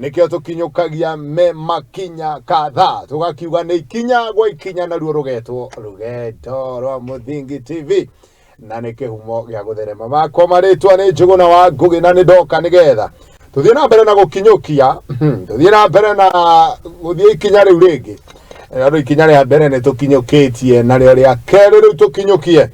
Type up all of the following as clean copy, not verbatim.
Nĩkĩo tũkinyũkagia me makinya kadhaa, tũgakiuga nĩ ikinya gwa ikinya, naruo rũgetwo rũgendo rwa Mũthingi TV, na nĩ kĩhumo gĩa gũtherema. Makwa marĩtwa nĩ Njũgũna wa Ngũgĩ, na nĩ ndoka nĩgetha tũthiĩ na mbere na gũkinyũkia, tũthiĩ na mbere na gũthiĩ ikinya rĩu rĩngĩ, tondũ ikinya rĩa mbere nĩ tũkinyũkĩtie, narĩo rĩa kerĩ rĩu tũkinyũkie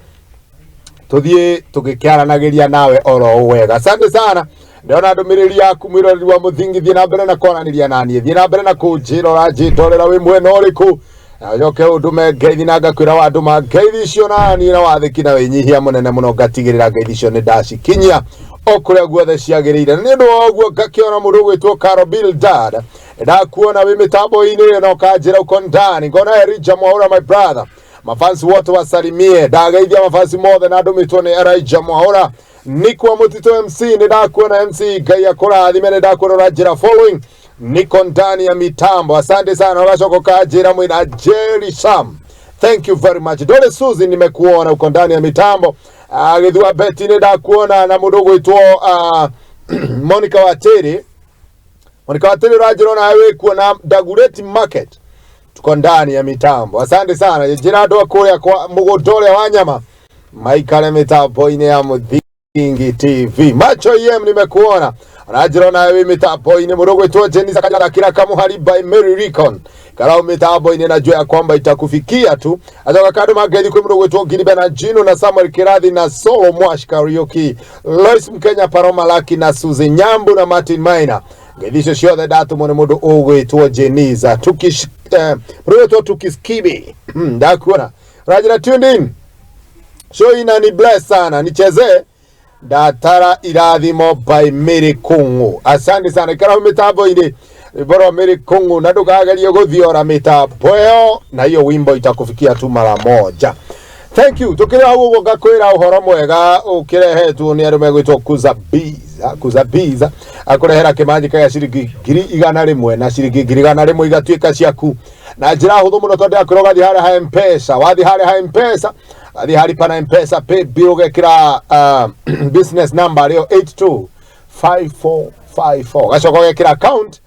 tuthiĩ tũgĩkĩaranagĩria nawe oro ũũ wega. Asante sana, ndĩrona ndũmĩrĩri yaku, mwĩroreri wa Mũthingi. Thiĩ na mbere na kwaranĩria naniĩ, thiĩ na mbere na kũnjĩra ũranjĩtorera wĩ mwena ũrĩkũ, na ũcoke ũndũme ngeithi, na ngakwĩra wandũma ngeithi icio naniĩ na wathĩki na wĩnyihia mũnene mũno, ngatigĩrĩra ngeithi icio nĩ ndacikinyia o kũrĩa guothe ciagĩrĩire. Na nĩ ũndũ wa ũguo ngakĩona mũndũ ũgwĩtwo Caro Bildad, ndakuona wĩ mĩtambo-inĩ na ũkanjĩra uko ndani. Ngona Elijah Mwaura, my brother, mafansi wote wasalimie. Ndageithia mafansi mothe na ndũmĩtwo nĩ Elijah Mwaura. Nikwa Mũtitũ MC, nĩ ndakuona MC, Ngai akũrathime. Nĩ ndakuona ũranjĩra following, niko ndani ya mitambo, asante sana. Ũgacoka ũkanjĩra mwĩna Jerry Sam, thank you very much. Dole Suzy, nimekuona uko ndani ya mitambo. Gĩthua Betty, nĩ ndakuona, na mũndũ ũgwĩtwo Monica Wateri. Monica Wateri, ũranjĩra onawe wĩkuo na Dagoretti Market, tuko ndani ya mitambo, asante sana. Njĩra andũ a kũrĩa kwa mũgũnda ũrĩa wa nyama maikare mitambo-inĩ ya Mũthingi TV. Macho em, nimekuona, ũranjĩra onawe wĩ mitambo-inĩ. Mũndũ ũgwĩtwo Jenny Sakajara kira kamuhari by Mary Recon karao mitambo-inĩ, najua ya kwamba itakufikia tu. Acoka kando mangethi kwĩ mũndũ ũgwĩtwo Ngiribe na Jino na Samuel Kirathi na Solo Mwash Kariuki, Lois Mkenya, Paroma Laki na Suzy Nyambu na Martin Maina. Ngeithi icio ciothe ndatũmwo nĩ mũndũ ũgwĩtwo Jeniza Tukish, mũndũ ũgwĩtwo Tukiskibi. Ndakuona ũranjĩra tuned in, show ina ni bless sana, nichezee Ndatara Irathimo by Mary Kung'u. Asante sana, ikara hau mitambo-inĩ, rwĩmbo rwa Mary Kung'u, na ndũkagerie gũthiora mitambo ĩyo, na hiyo wimbo itakufikia tu mara moja. Thank you. Tukĩrĩ hau ũguo, ngakwĩra ũhoro mwega ũkĩrehetwo nĩ andũ megwĩtwo Kuza Biza. Kuza Biza akũrehera kĩmanjĩka gĩa ciringi 100,000, na ciringi 100,000 igatuĩka ciaku na njĩra hũthũ mũno, tondũ ndĩrakwĩra ũgathiĩ harĩa ha M-Pesa. Wathiĩ harĩa ha M-Pesa, athiĩ harĩ pana M-Pesa pay bill, ũgekĩra business number rĩo 825454, ũgacoka ũgekĩra account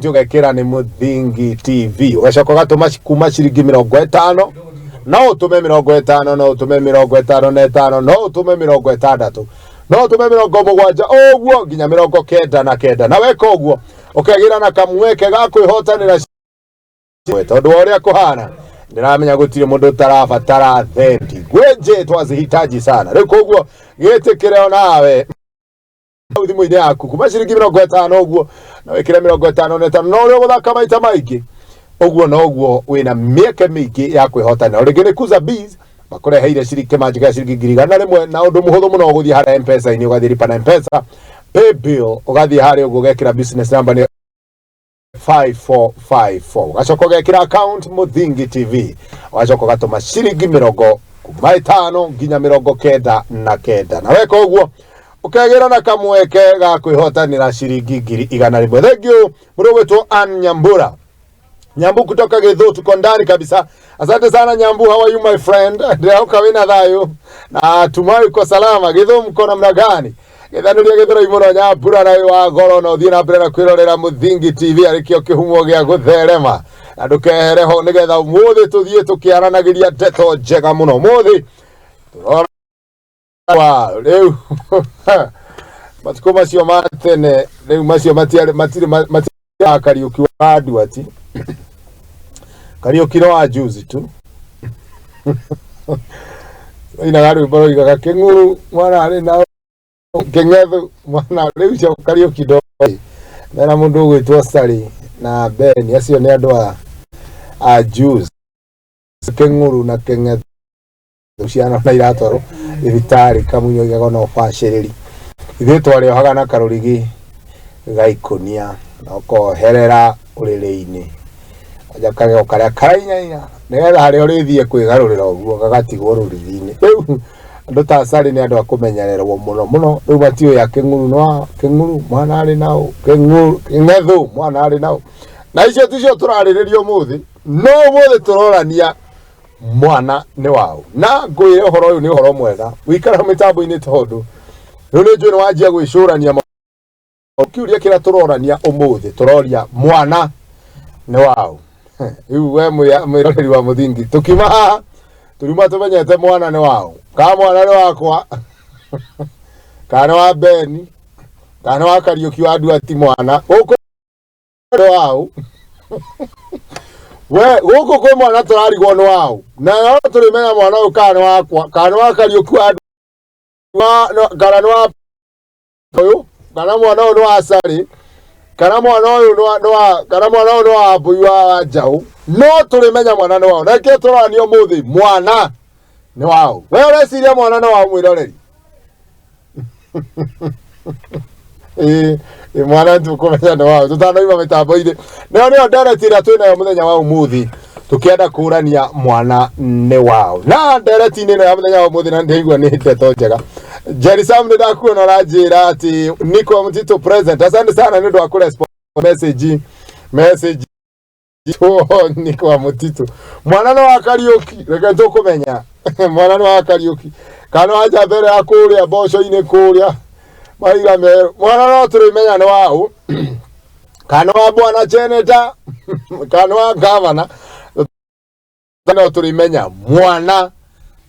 ũgekĩra nĩ Mũthingi TV, ũgacoka ũgatũma kuma ciringi 50. No ũtũme 50, no ũtũme 55, no ũtũme 60, no ũtũme 70, ũguo nginya 99. Na weka ũguo ũkegĩra na kamweke ga kwĩhotanĩra, tondũ wa ũrĩa kũhana ndĩramenya gũtirĩ mũndũ ũtarabatara thendi. Ngwenje twazihitaji sana rĩu, koguo gĩtĩkĩre onawe hau thimũ-inĩ yaku kuma ciringi 50 ũguo, na wĩkĩre 55, na ũrĩa ũgũthaka maita maingĩ ũguo noguo wĩna mĩeke mĩingĩ ya kwĩhotanĩra. Rĩngĩ nĩ Kuza Bees makũreheire ciringi kĩmanjĩka gĩa ciringi 100,000, na ũndũ mũhũthũ mũno, ũgũthiĩ harĩa M-Pesa-inĩ, ũgathiĩ lipa na M-Pesa pay bill, ũgathiĩ harĩa ũguo, ũgekĩra business number nĩ 5454, ũgacoka ũgekĩra account Mũthingi TV, ũgacoka ũgatũma ciringi mĩrongo kuma 5 nginya 99. Na weka ũguo ũkegĩra na kamweke ga kwĩhotanĩra ciringi 100,000. Thank you. Mũndũ ũgwĩtwo Ann Nyambura Nyambu kutoka Githu, tuko ndani kabisa. Asante sana Nyambu, how are you, my friend? Ndĩrahoka wĩna thayũ na tumai uko salama. Githu mko namna gani? Gĩthanũria gĩthũrai mũno Nyambura, na wĩ wa goro, na ũthiĩ na mbere na kwĩrorera Mũthingi TV arĩ kĩo kĩhumo gĩa gũtherema, na ndũkehere ho nĩgetha ũmũthĩ tũthiĩ tũkĩaranagĩria ndeto njega mũno. Ũmũthĩ tũrora wa rĩu matukũ macio ma tene, rĩu macio matiarĩ matirĩ matirĩ Kariũki wa Nduati. Kariũki no wa juzi tu inaga rwĩmbo roigaga kĩng'uru mwana arĩ na kĩng'ethu mwana. Rĩu icio Kariũki ndoĩ mena mũndũ ũgwĩtwo Sari na Beni, acio nĩ andũ a juzi. Kĩng'uru na kĩng'ethu, ciana na iratwarwo thibitarĩ, kamunyo igaga na ũbacĩrĩri. Ithuĩ twarĩohaga na karũrigi ga ikũnia na ũkoherera ũrĩrĩ-inĩ, anja kagego karĩa karainaina nĩgetha harĩa ũrĩthiĩ kwĩgarũrĩra ũguo gagatigwo rũrigi-inĩ. Rĩu andũ ta Sari nĩ andũ a kũmenyererwo mũno mũno. Rĩu matiũĩ a kĩng'uru no kĩng'uru mwana arĩ naũ, kĩng'uru kĩng'ethũ mwana arĩ naũ, na icio ticio tũrarĩrĩria ũmũthĩ. No ũmũthĩ tũrorania mwana nĩ waũ, na ngwĩre ũhoro ũyũ nĩ ũhoro mwega wĩikara mĩtambo-inĩ, tondũ rĩu nĩ njũĩ nĩ wanjia gwĩcũrania. Kĩũria kĩrĩa tũrorania ũmũthĩ, tũroria mwana nĩ waũ? Rĩu we mwĩroreri wa mũthingi, tũkiuma haha tũriuma tũmenyete mwana nĩ waũ, kana mwana nĩ wakwa, kana nĩ wa Beni, kana nĩ wa Kariũki wa Nduati. Mwana gũkũ nĩ waũ? We gũkũ kwĩ mwana tũrarigwo nĩ waũ, na no tũrĩmenya mwana ũyũ kana nĩ wakwa, kana nĩ wa Kariũki wa kana nĩ wa ũyũ, kana mwana ũyũ nĩ wa Sarĩ, kana mwana ũyũ nĩ wa kana mwana ũyũ nĩ wa mbũi wa njaũ. No tũrĩmenya mwana nĩ waũ, na kĩo tũrorania ũmũthĩ, mwana nĩ waũ? We ũreciria mwana nĩ waũ, mwĩroreri? Ĩĩ, mwana tũkũmenya nĩ waũ tũtanaima mĩtambo-inĩ. Nayo nĩyo ndereti ĩrĩa twĩ nayo mũthenya wa ũmũthĩ, tũkĩenda kũrania mwana nĩ waũ. Na ndereti-inĩ ĩno ya mũthenya wa ũmũthĩ, na ndĩraigua nĩ ndeto njega. Jerry Sam, nĩ ndakuona ũranjĩra atĩ Nico Mtito present. Asante sana nĩ ũndũ wa kũrespond message Nico wa Mtito. Mwana no wa Kariũki, reke tũkũmenya mwana no wa Kariũki kana wa njambere ya kũrĩa mboco-inĩ kũrĩa mahiga merũ. Mwana no tũrĩmenya nĩ waũ, kana wa bwana Cheneta, kana wa gavana, no tũrĩmenya mwana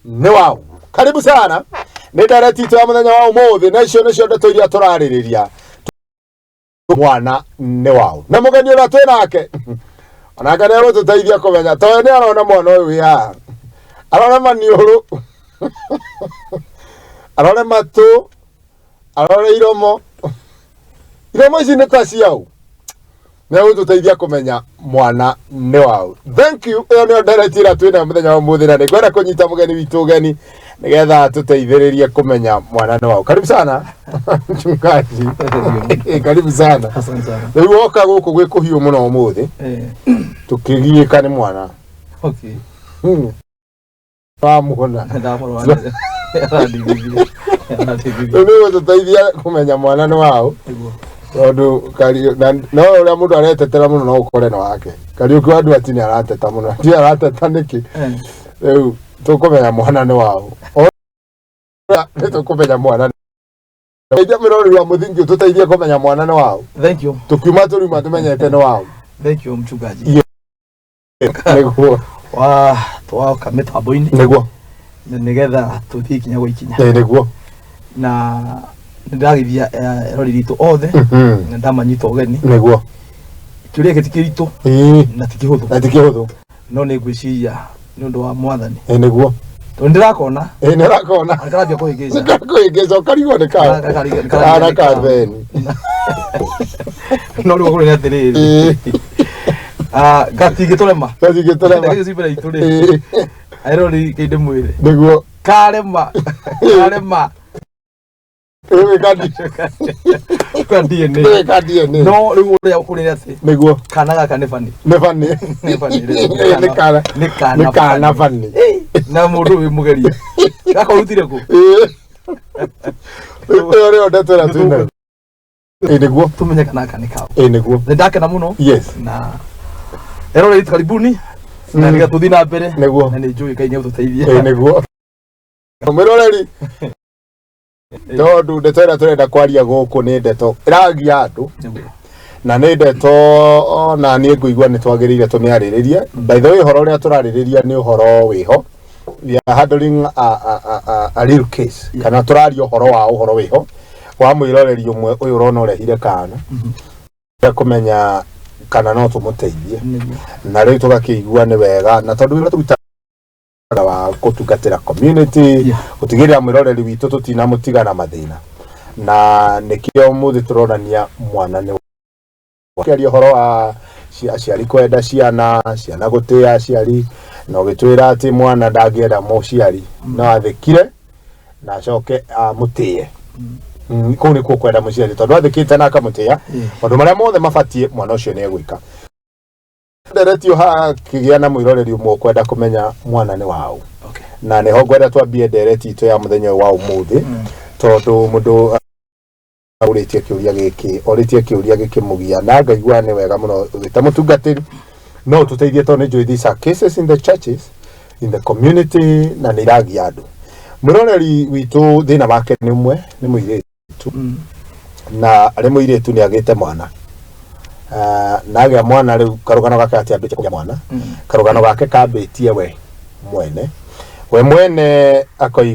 nĩ waũ. Karibu sana, nĩ ndereti itũ ya mũthenya wa ũmũthĩ, na icio nĩcio ndeto iria tũrarĩrĩria, mwana nĩ waũ. Na mũgeni ũrĩa twĩ nake onake nĩ egũtũteithia kũmenya, tondũ nĩ arona mwana ũyũ wĩ haha, arore maniũrũ, arore matũ, arore iromo. Iromo ici nĩ ta ciaũ? Nĩ egũtũteithia kũmenya mwana nĩ waũ. Thank you. Ĩyo nĩyo ndereti ĩrĩa twĩnayo mũthenya wa ũmũthĩ, na nĩngwenda kũnyita mũgeni witũ ũgeni nĩgetha tũteithĩrĩrie kũmenya mwana nĩ waũ. Karibu sana, mchungaji. Karibu sana. Asante sana. Rĩu woka gũkũ gwĩ kũhiũ mũno ũmũthĩ, tũkĩgiĩka nĩ mwana. Wamuona? Ndamũrora arandigithia. Arandigithia. Rĩu nĩ gũtũteithia kũmenya mwana nĩ waũ. Nĩguo. Tondũ na no ũrĩa mũndũ aretetera mũno, no ũkore nĩ wake. Kariũki wa Nduati nĩ arateta mũno, ti arateta nĩkĩ? Rĩu tũkũmenya mwana nĩ waũ? Nĩ tũkũmenya mwana. Teithia mwĩroreri wa mũthingi, ũtũteithie kũmenya mwana nĩ waũ. Thank you. Tũkiuma tũriuma tũmenyete nĩ waũ. Thank you, mchungaji. Nĩguo. Wa twoka mĩtambo-inĩ na nĩgetha tũthiĩ ikinya gwa ikinya. Nĩguo. Na nĩndagithia erori ritũ othe na ndamanyita ũgeni. Kĩũria gĩkĩ ti kĩritũ na ti kĩhũthũ. Na ti kĩhũthũ. No nĩ ngwĩciria nĩ ũndũ wa Mwathani. Nĩguo. Tondũ nĩndĩrakona. Nĩ ũrakona. Na karambia kũhĩngĩca. Nĩkakũhĩngĩca, ũkarigwo nĩ kaũ. Kana ka Beni. No rĩu ũkũrĩ atĩrĩrĩ, gatingĩtũrema. Gatingĩtũrema. Gĩci mbere itũ rĩ, erori kĩndĩ mwĩrĩ. Karema karema. Ĩwĩka Ka DNA. Ĩwĩka DNA. No rĩu ũrĩa ũkũrĩ atĩ kana gaka nĩ bani. Nĩ bani. Nĩ bani. Nĩ kana. Nĩ kana. Nĩ kana bani. Na mũndũ wĩ mũgeria gaka ũrutire kũ? Ĩyo nĩyo ndeto ĩrĩa twĩnayo. Nĩguo. Tũmenye kana gaka nĩ kao. Nĩguo. Nĩ ndakena mũno. Na eroreri, karibuni na nĩgetha tũthiĩ na mbere. Na nĩ njũĩ Ngai nĩ egũtũteithia. Nĩguo, mwĩroreri, tondũ ndeto ĩrĩa tũrenda kwaria gũkũ nĩ ndeto ĩragia andũ, na nĩ ndeto ona niĩ ngũigua nĩ twagĩrĩire tũmĩarĩrĩrie. By the way, ũhoro ũrĩa tũrarĩrĩria nĩ ũhoro wĩho. We are handling a real case, kana tũraria ũhoro wa ũhoro wĩho wa mwĩroreri ũmwe ũyũ ũrona ũrehire kana kũmenya kana no tũmũteithie. Na rĩu tũgakĩigua nĩ wega, na tondũ wĩra tũrutaga wa gũtungatĩra community, gũtigĩrĩra mwĩroreri witũ tũtinamũtiga na mathĩna, na nĩkĩo ũmũthĩ tũronania mwana nĩ kĩaria ũhoro wa aciari kwenda ciana, ciana gũtĩa aciari, na ũgĩtwĩra atĩ mwana ndangĩenda mũciari no athĩkire na acoke amũtĩe. Kũu nĩkuo kwenda mũciari, tondũ athĩkĩte na akamũtĩa, maũndũ marĩa mothe mabatiĩ mwana ũcio nĩ egwĩka. Nderetio hakĩgĩa na mwĩroreri ũmwe ũkwenda kũmenya mwana nĩ waũ. Na nĩho ngwenda twambie ndereti itũ ya mũthenya ũyũ wa ũmũthĩ, tondũ mũndũ ũrĩtie kĩũria gĩkĩ, orĩtie kĩũria gĩkĩmũgia, na ngaigua nĩ wega mũno wĩ ta mũtungatĩri no ũtũteithie, tondũ nĩ njũĩ these are cases in the churches, in the community, na nĩ iragia andũ. Mwĩroreri witũ thĩna wake nĩ ũmwe, nĩ mũirĩtu. Na arĩ mũirĩtu nĩ agĩte mwana. Na agĩa mwana rĩu karũgano gake atiambĩtie kũgĩa mwana. Karũgano gake kambĩtie we mwene. We mwene akoiga